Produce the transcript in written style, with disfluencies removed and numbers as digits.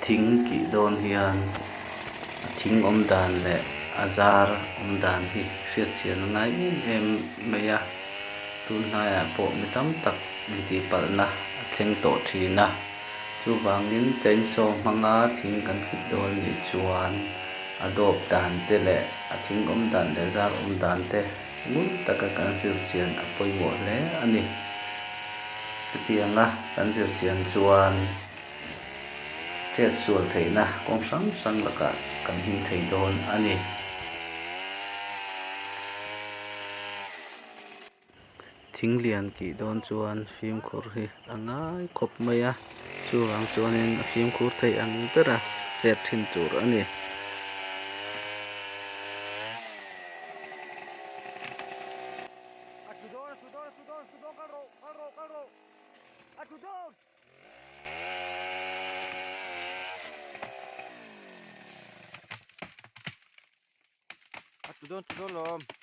Thing kih dawn hian a thing awm dan leh a zar awm dan hi hriat chian a ngai em em mai a tun hnaiah pawh mi tam tak intihpalhna a thleng tawh thin a chuvangin chainsaw hmanga thing kan kit dawn nih chuan a dawp dan te leh a thing awm dan leh zar awm dan te ngun taka kan zir chian a pawimawh hle a ni chutianga kan zir chian chuan. Chet sual theihna kawng hrang hrang lakah kan him thei dawn a ni. Thing lian kih dawn chuan fimkhur hi a ngai khawp mai a, chuvang chuanin a fimkhur theih ang bera chet thin tur a ni. A tu dawn tu dawn lawm.